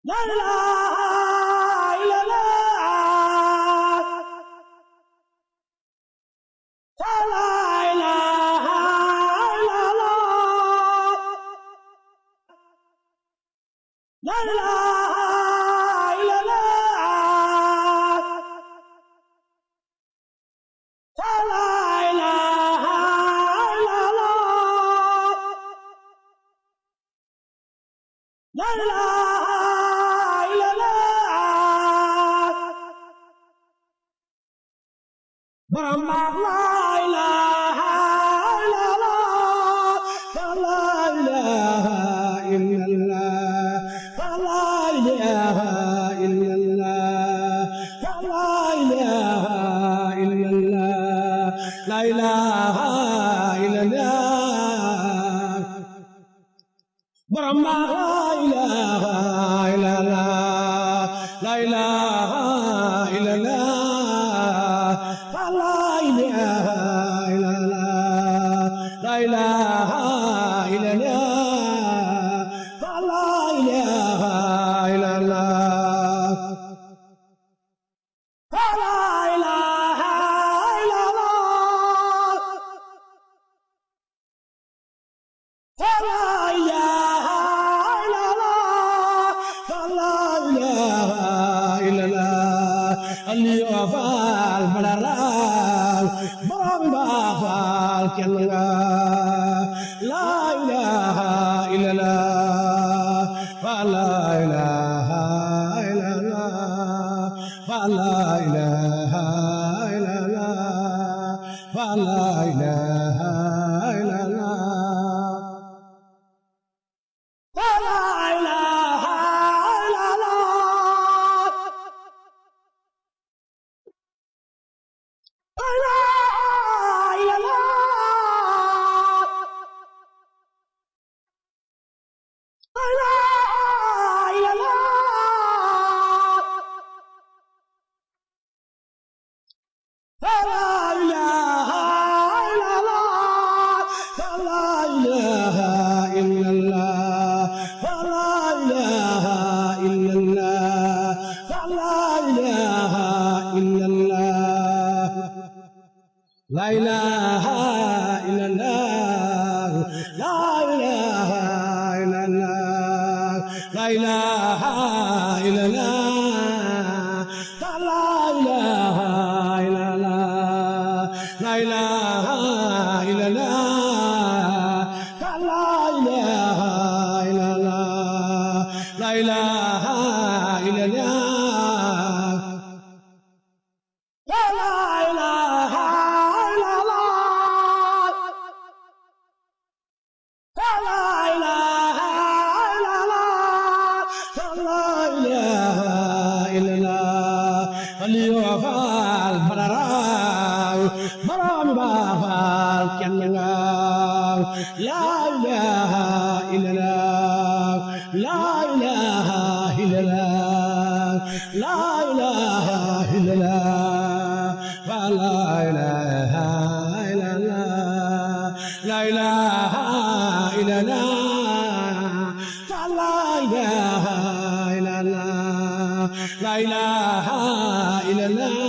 La ilaha illallah. La ilaha illallah. La ilaha illallah. La ilaha illallah. La ilaha illallah. Muhammad la ilaha illallah. La ilaha illallah. La ilaha illallah. La ilaha illallah. La ilaha illallah. Muhammad la ilaha illallah. La ilaha illallah. La ilaha illallah. La ilaha illallah. La ilaha illallah. La ilaha illallah. La ilaha illallah. La ilaha illallah. Aliyu faal badaraal borom ba faal kenn nga. La ilaha illallah. La ilaha illallah. La ilaha illallah. La ilaha illallah. La ilaha illallah. La ilaha illallah. La ilaha illallah. La ilaha illallah. La ilaha illallah. La ilaha illallah. La ilaha illallah. Aliyu faal badaraal borom ba faal kenn nga. La ilaha illallah. La ilaha illallah. La ilaha illallah. La ilaha illallah. La ilaha illallah. La ilaha illallah. La ilaha illallah. La ilaha illallah.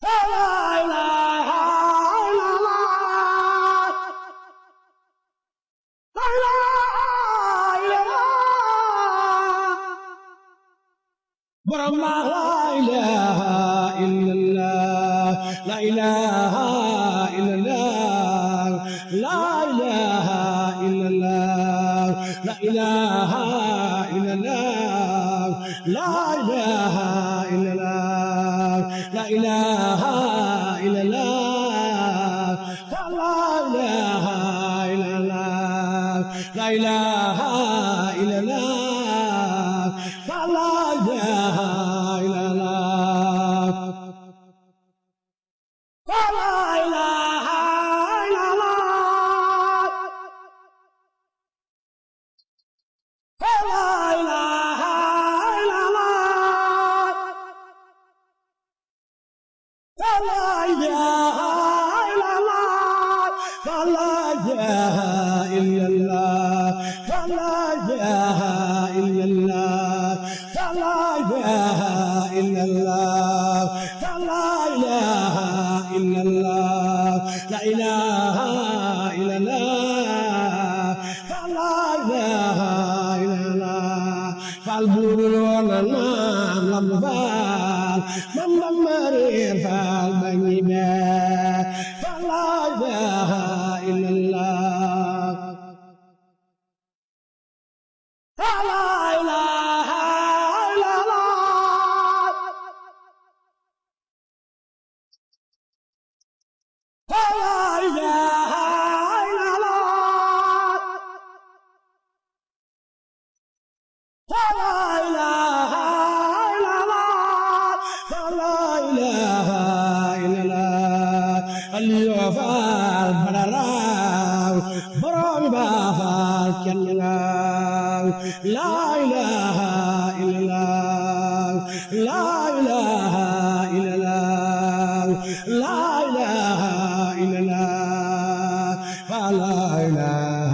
La ilaha illallah. La ilaha illallah. Borom la ilaha illallah. La ilaha illallah. La ilaha illallah. La ilaha illallah. La ilaha illallah. La ilaha illallah. La ilaha illallah. La ilaha illallah. La ilaha illallah. La إلا الله لا إله إلا الله فلا إله إلا الله فالبور ونام لم فال من مرير فالبنيبا فلا إله إلا الله فلا إله إلا الله فلا إله إلا الله فلا إله إلا الله فلا إله إلا الله اليوم فالبراو برام بافال كنغاو لا إله إلا الله لا إله إلا الله لا إله إلا الله فلا إله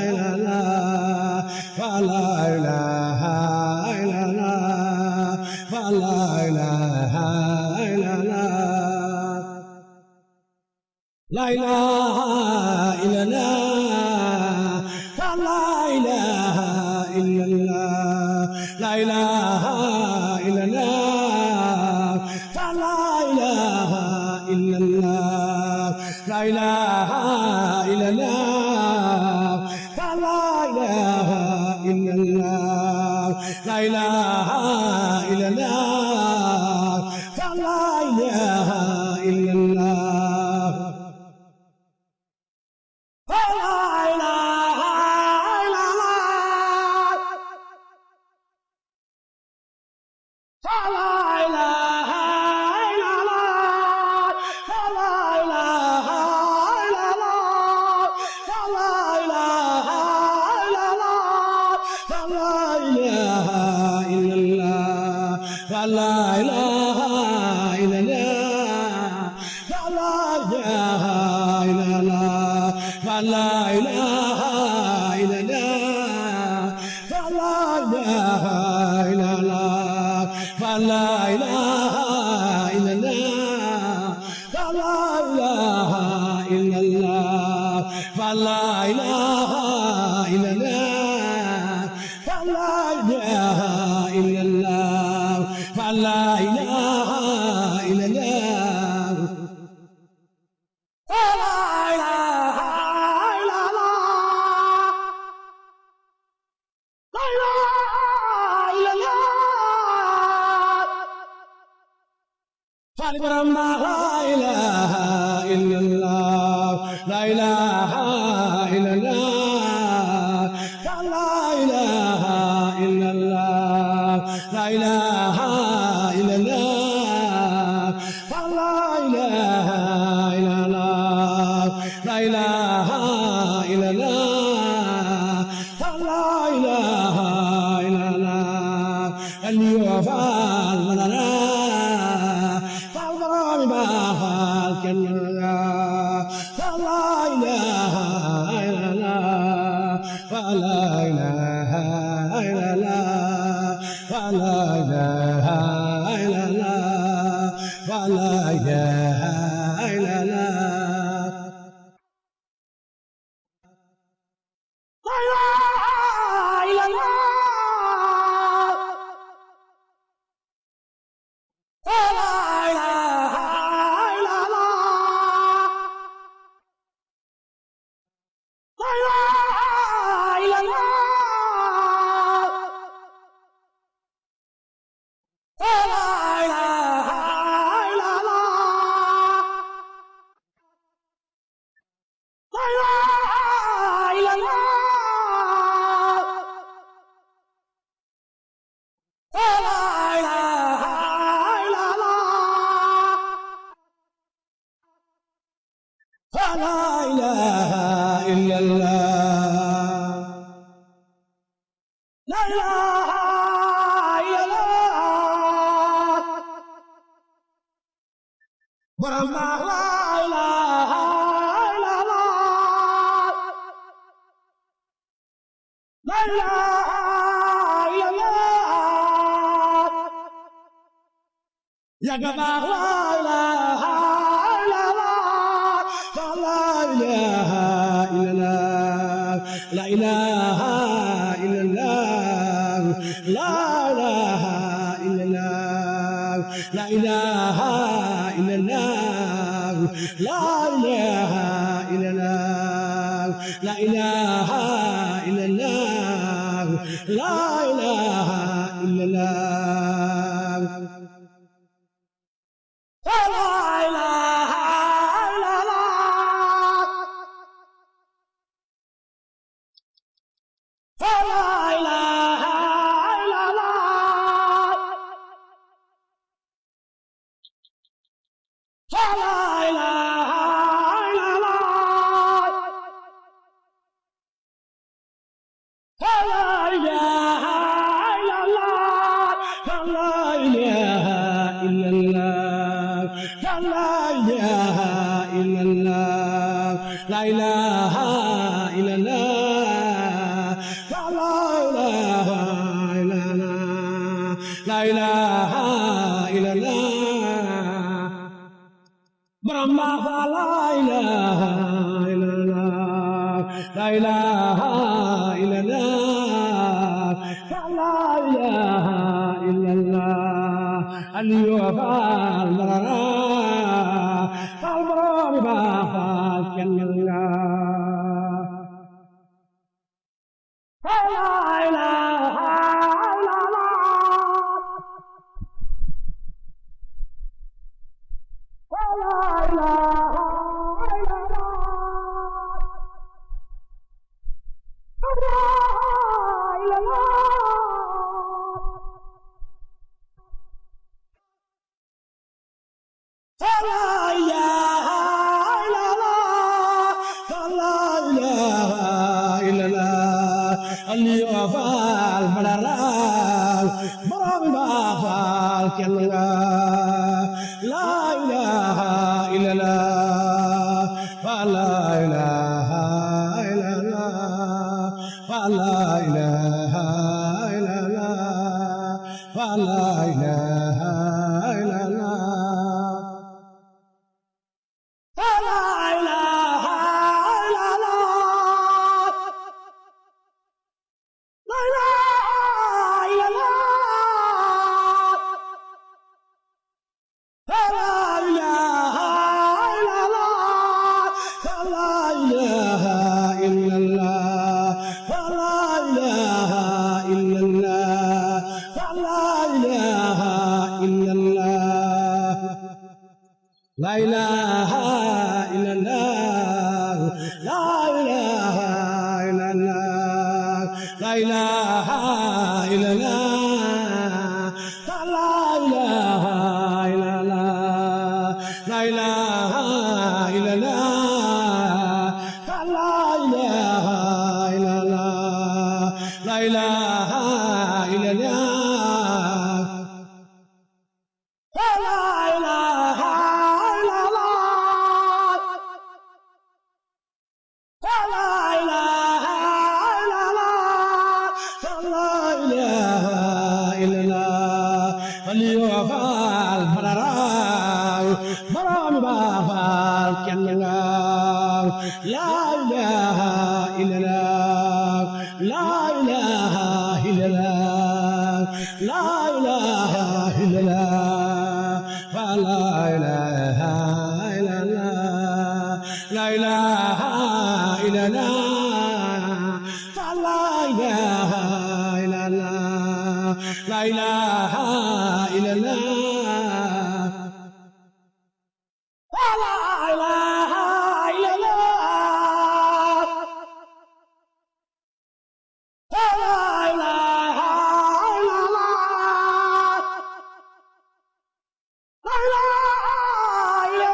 إلا الله فلا إله إلا الله فلا إله إلا الله لا إله إلا الله فلا إله إلا الله لا إله إلا الله فلا إله إلا الله لا إله إلا الله فلا إله إلا الله لا إله إلا الله فلا إله إلا الله فلا إله إلا الله فلا إله إلا الله فلا إله إلا الله فلا إله إلا الله فلا إله إلا الله فلا إله إلا الله فلا إله إلا الله فلا إله إلا الله فلا إله إلا الله فلا إله إلا الله فلا إله إلا الله فلا إله إلا الله فلا إله إلا الله فلا إله إلا الله فلا إله إلا الله لا إله إلا الله فالبرم لا إله إلا الله لا إله إلا الله فلا إله إلا الله لا إله إلا الله فلا إله إلا الله لا إله إلا الله فلا إله إلا الله اليوم فالمنى فالبرام بافال كنغا فلا إله إلا الله فلا إله إلا الله فلا إله إلا الله فلا إله إلا الله لا إله إلا الله فلا إله إلا الله لا إله إلا الله فلا إله إلا الله لا إله إلا الله فلا إله إلا الله فلا إله إلا الله لا إله إلا الله برم لا إله إلا الله لا إله إلا الله يا جماعة لا إله إلا لا إله إلا الله لا إله إلا الله لا إله إلا الله لا إله إلا الله لا إله إلا الله لا إله إلا الله لا إله إلا الله لا إله إلا الله برما لا إله إلا الله لا إله إلا الله لا إله إلا الله اليوم المرارا البرام بافا كلا لا إله إلا الله لا إله إلا الله لا إله إلا الله لا إله إلا الله لا إله إلا الله اليوم فعل مرارا برام بافا كلا لا إله إلا الله فلا إله إلا الله فلا إله إلا الله فلا إله إلا الله فلا إله إلا الله لا إله إلا الله فلا إله إلا الله فلا إله إلا الله فلا إله إلا الله فلا إله إلا الله لا إله إلا الله لا إله إلا الله لا إله إلا الله لا إله إلا الله لا إله إلا الله لا إله إلا الله لا إله إلا الله لا إله إلا الله لا إله إلا الله لا إله إلا الله اليوم فعل مرارا برام بافا كلا لا إله إلا الله لا إله إلا الله لا إله إلا الله فلا إله إلا الله لا إله إلا الله فلا إله إلا الله لا إله إلا الله فلا إله إلا الله فلا إله إلا الله لا إله إلا الله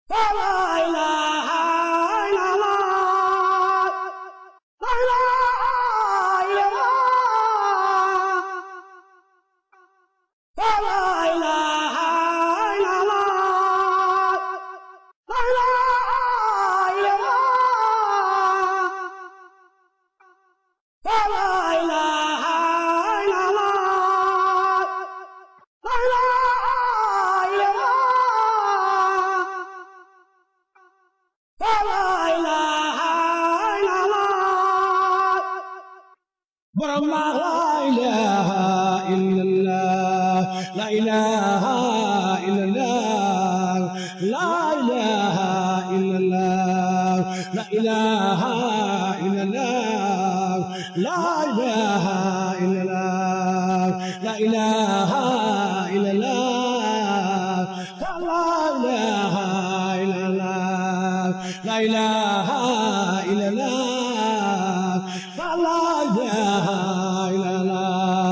فلا إله إلا الله لا إله إلا الله فلا إله borom baax la ilaha illallah la ilaha illallah la ilaha illallah la ilaha illallah la ilaha illallah la ilaha illallah la ilaha illallah la ilaha illallah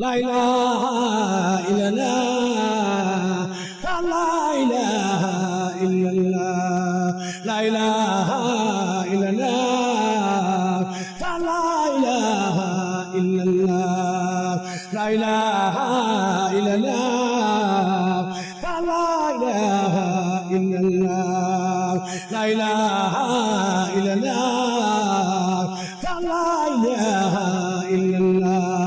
La ilaha illallah, la ilaha illallah, la ilaha illallah, la ilaha illallah, la ilaha illallah, la ilaha illallah, la ilaha illallah, la ilaha illallah.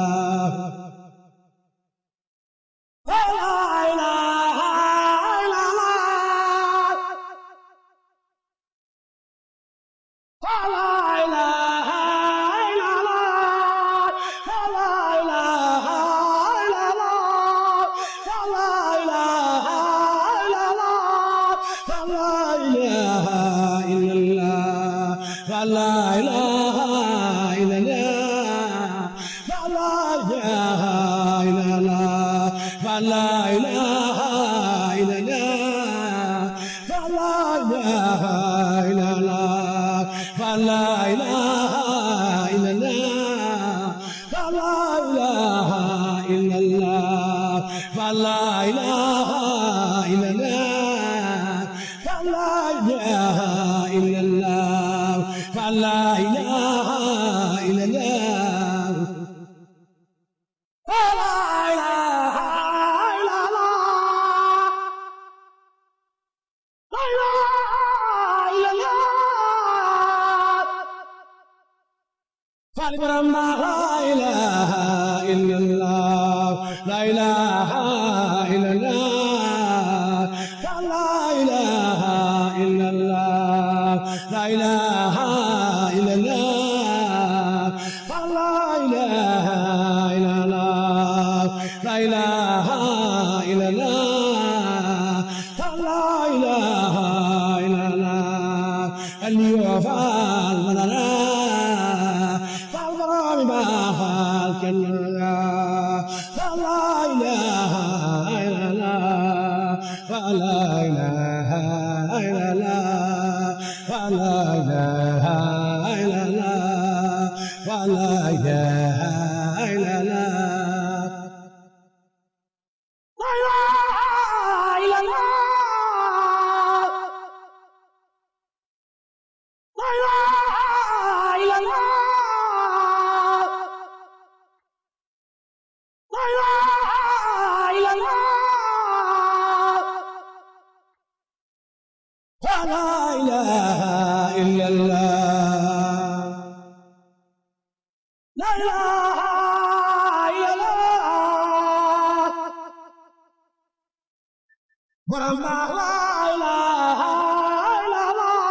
La borom baax la ilaha illallah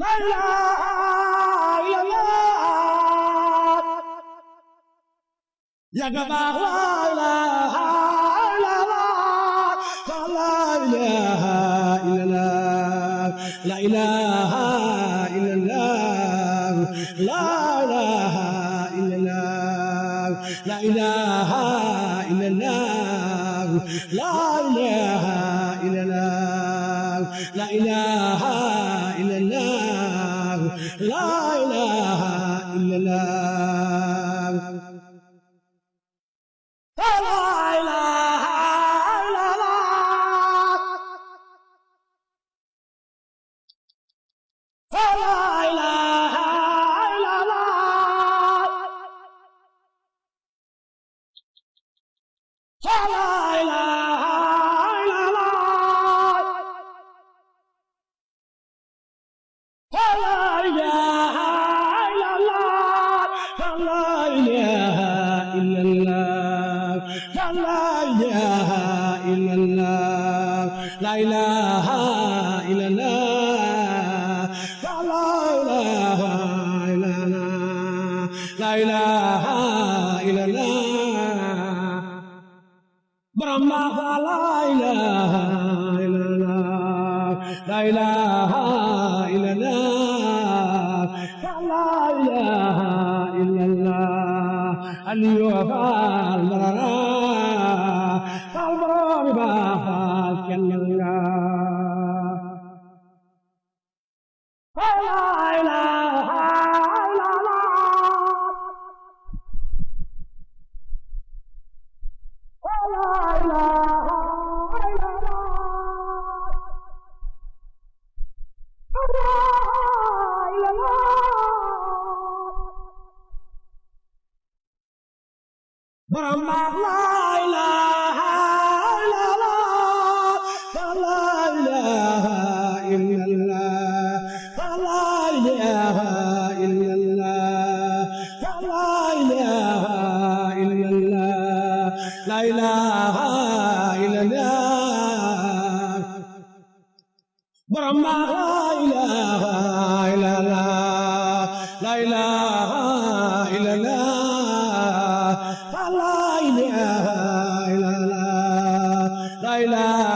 la ilaha illallah yàgg baax la ilaha illallah la ilaha illallah la ilaha illallah la ilaha illallah la ilaha illallah la ilaha illallah la ilaha illallah La ilaha illallah la ilaha illallah Brahma la ilaha illallah la ilaha illallah la ilaha illallah Aliyu al-Marara Brahma la ilaha illallah la ilaha illallah la ilaha illallah la ilaha illallah la ilaha illallah Brahma la ilaha illallah la ilaha illallah la ilaha illallah la ilaha